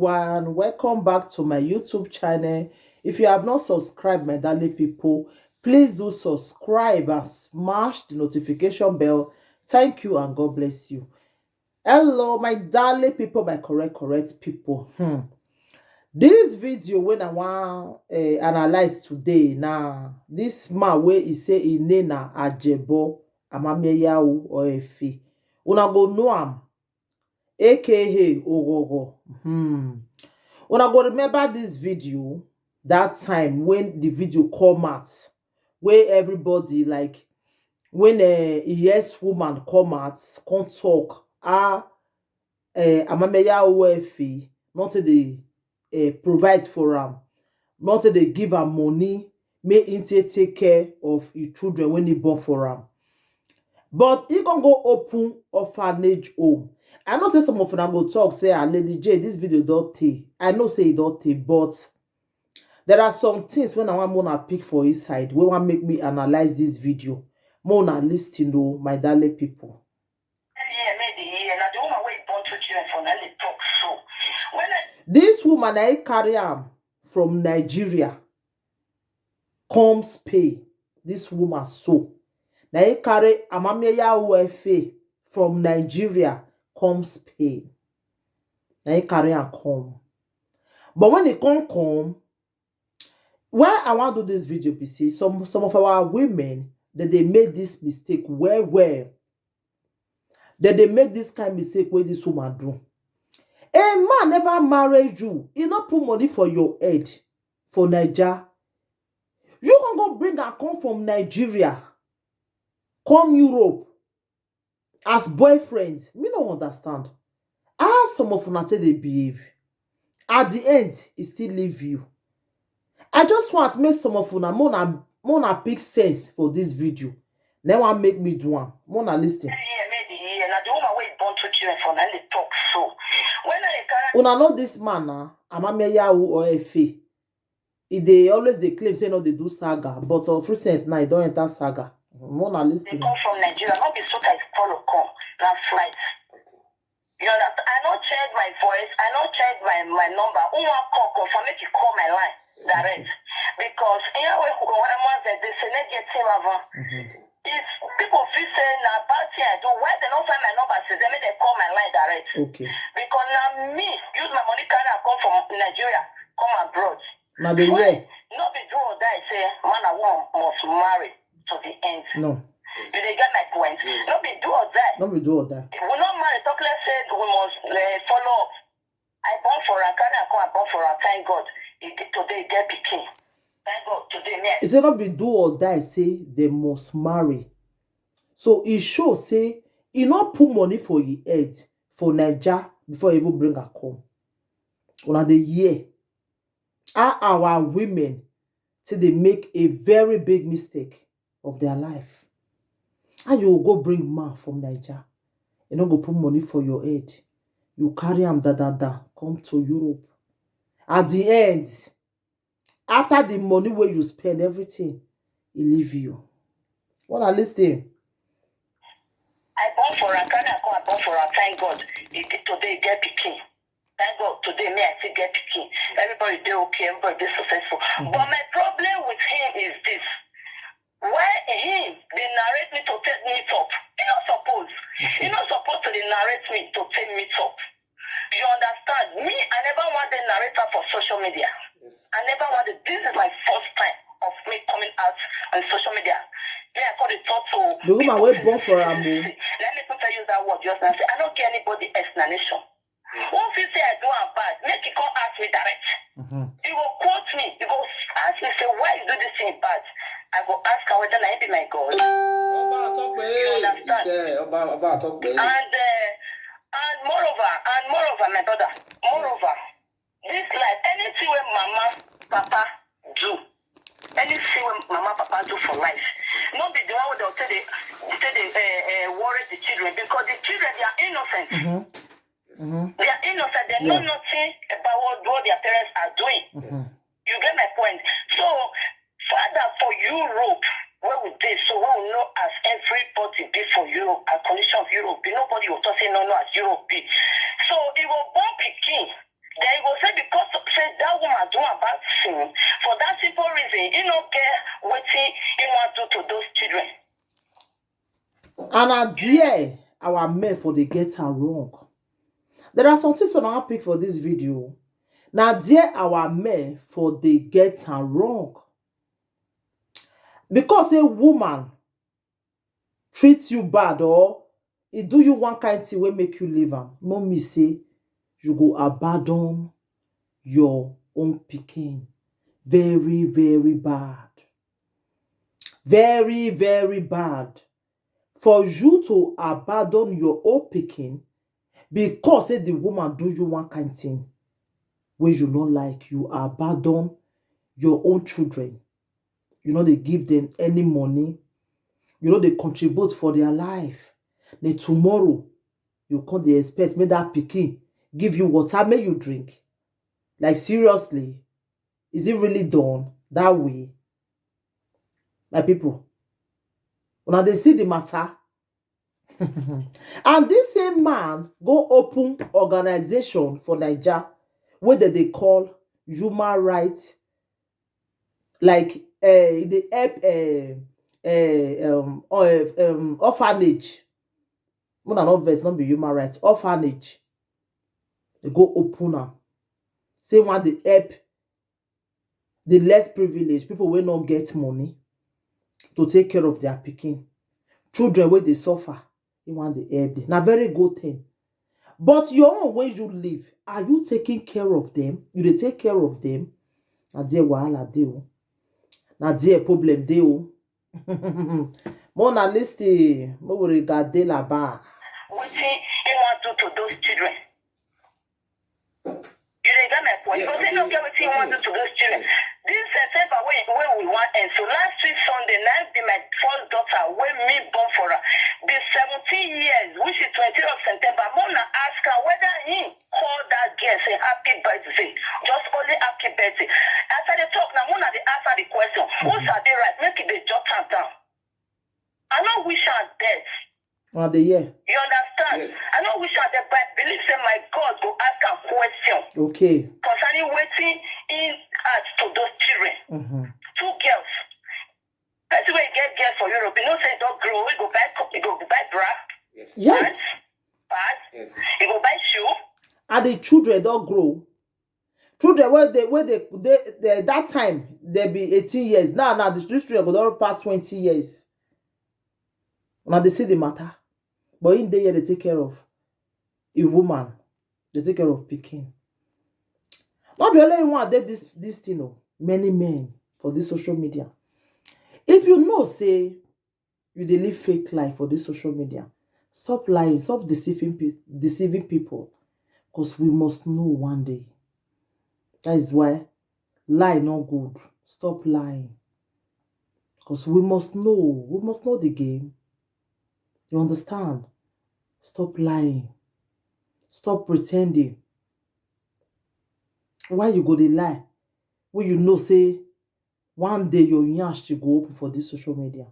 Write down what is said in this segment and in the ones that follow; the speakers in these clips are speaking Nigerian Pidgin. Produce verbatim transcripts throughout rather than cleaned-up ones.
And welcome back to my YouTube channel. If you have not subscribed, my darling people, please do subscribe and smash the notification bell. Thank you and God bless you. Hello, my darling people, my correct, correct people. Hmm. This video when I want uh, analyze today now, this man where he say he name na Ajebo Amamiyawo Oefi. Una go know am, A K A Ogogo. Hmm. Una go remember this video that time when the video come out, where everybody like when a yes woman come out, come talk, ah, uh, Amamiyawo Oefi, not the uh, provide for am, not dey give am money, make him take take care of him children when he born for am. But he can go open orphanage home. I know say some of una go talk say, ah, Lady J, this video don't take. I know say it don't take, but there are some things when I want Mona pick for his side. We want make me analyze this video. Mona listen though, my darling people. Year, make the year. Now the woman wey born two children for na dey talk so. When I This woman I carry am from Nigeria, come Spain. This woman so. Now he carry Amamiyawo Oefi from Nigeria, come Spain. Now he carry am come. But when he come come, why I want do this video be say some some of our women that they made this mistake well well. That they make this kind mistake where this woman do. A man never married you. He not put money for your head for Niger. You can go bring and come from Nigeria, come Europe as boyfriends. Me no understand. How some of una take dey behave. At the end, he still leave you. I just want make some of una Mona Mona pick sense for this video. Then one make me do one. Mona listen. Year, make the year. Now the woman wey born two children for na dey talk so. When I dey carry Una know this man na Amamiyawo Oefi. He dey always dey claim say no dey do saga, but of recent now he don enter saga. Mona dey listen. Come from Nigeria, not be suit I follow come. Na flight. You understand? I no change my voice. I no change my my number. Who wan call, call for make you call my line direct. Because here we go one month that they say negative avant. Mhm. If people feel say na bad thing I do, why they don't find my number since they make them call my line direct? Okay. Because now me use my money carry am come from Nigeria, come abroad. Now the year. No be do or die say man and woman must marry to the end. No. You dey get my point? No be do or die. No be do or die. If we no marry, talk less say we must uh, follow up. I born for am, carry am come, I born for am. Thank God. He get, today he get pikin. Thank God today me. I He say no be do or die say they must marry. So he show say he not put money for his head for Niger before he even bring her come. Una dey hear how our women say they make a very big mistake of their life. How you go bring man from Niger? You no go put money for your head. You carry am da da da come to Europe. At the end, after the money where you spend everything, he leave you. What are listening? I born for am, carry am come, I born for am. Thank God. He get, today he get pikin. Thank God today me I still get pikin. Everybody dey okay, everybody dey successful. But my problem with him is this. Why him dey narrate me to take meet up? He no suppose. He no suppose to dey narrate me to take meet up. You understand? Me, I never want the narrator for social media. I never want it. This is my first time of me coming out on social media. Me, I call the talk to The woman people wey since born for am o. Let me tell you that word just now. Say, I don't get anybody explanation. Who fit say I do am bad? Make he come ask me direct. Mhm. He go quote me. He go ask me say why you do this thing bad. I go ask am whether na him be my God. Ọba Atọpẹ, You understand? Iṣẹ́ Ọba Ọba Atọpẹ. And uh, and moreover, and moreover, my brother, moreover, this life, anything wey mama, papa do, anything wey mama, papa do for life, no be the one wey dem take dey take dey uh, uh, worry the children because the children they are innocent. Mhm. Mhm. They are innocent. They know Yeah. nothing about what, what their parents are doing. Mhm. You get my point. So Father for Europe, where we dey, so we will know as everybody be for Europe, as condition of Europe be. Nobody will talk say no, no, as Europe be. So he will born pikin. Then you go say because of say that woman do a bad thing, for that simple reason, he no get wetin he wan do to those children. And na there our men for dey get am wrong. There are some things wey I wan pick for this video. Na there our men for dey get am wrong. Because a woman treat you bad or e do you one kind thing wey make you leave am, no mean say you go abandon your own pikin. Very, very bad. Very, very bad for you to abandon your own pikin because say the woman do you one kind thing wey you no like. You abandon your own children. You no dey give them any money. You no dey contribute for their life. Then tomorrow, you come dey expect make that pikin give you water, make you drink. Like, seriously, is it really done that way? My people, una dey see the matter. And this same man go open organization for Naija wey dem dey call human rights, like, uh, e dey help uh, uh, um, uh, um, orphanage. Una no vex, no be human rights, orphanage. Dem go open am. Say e wan dey help the less privileged, people wey no get money to take care of their pikin, children wey dey suffer, e wan dey help them. Na very good thing. But your own, when you leave, are you taking care of them? You dey take care of them? Na there wahala dey o. Na there problem dey o. Make una listen, make we regard dey laba. Wetin he wan do to those children? You dey get my point? You go say no get wetin he wan do to those children. This September wey wey we wan end, so last week Sunday na be my first daughter wey me born for her. Be seventeen years, which is twenty of September. Make una ask her whether he call that girl say happy birthday. Just only happy birthday. As I dey talk now, make una dey ask her the question. Who sabi right? Make e dey jot am down. I no wish her death. Una dey hear? You understand? I no wish her death, but I believe say my God go ask her question Okay. concerning wetin he add to those children. Mm-hmm. Two girls. Person wey get girls for Europe, you know say e don grow, he go buy co- he go buy bra, Yes. pad, he go buy shoe. And the children don grow. Children wey dey wey dey dey dey that time they be eighteen years. Now now the street children go don pass twenty years. Una dey see the matter. But him dey here dey take care of a woman, dey take care of pikin. No be only him one dey this this thing o. Many men for this social media. If you know say you dey live fake life for this social media, stop lying, stop deceiving pe- deceiving people, because we must know one day. That is why lie no good. Stop lying, because we must know. We must know the game. You understand? Stop lying. Stop pretending. Why you go dey lie when you know say one day your yansh go open for this social media?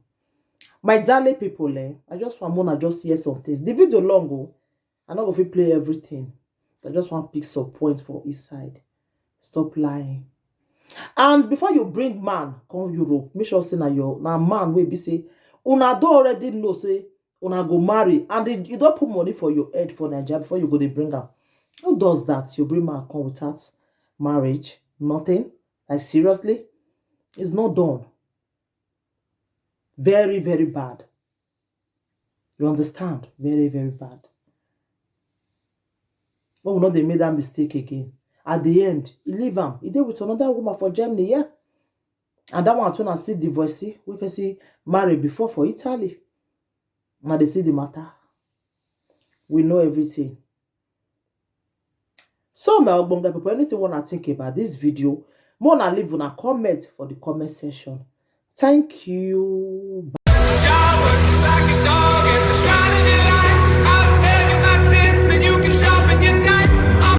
My darling people, eh, I just want una just hear some things. The video long o, I no go fit play everything. I just wan pick some points for each side. Stop lying. And before you bring man come Europe, make sure say na your na man wey be say una don already know say una go marry and e- you don put money for your head for Naija before you go dey bring am. Who does that? You bring man come without marriage, nothing. Like, seriously, it's not done. Very, very bad. You understand? Very, very bad. But we no dey make that mistake again. At the end, he leave am. He dey with another woman for Germany, yeah. And that one too na still divorcee. We first see marry before for Italy. Now they see the matter. We know everything. So my ogbonge people, anything wanna think about this video, more na leave una comment for the comment section. Thank you.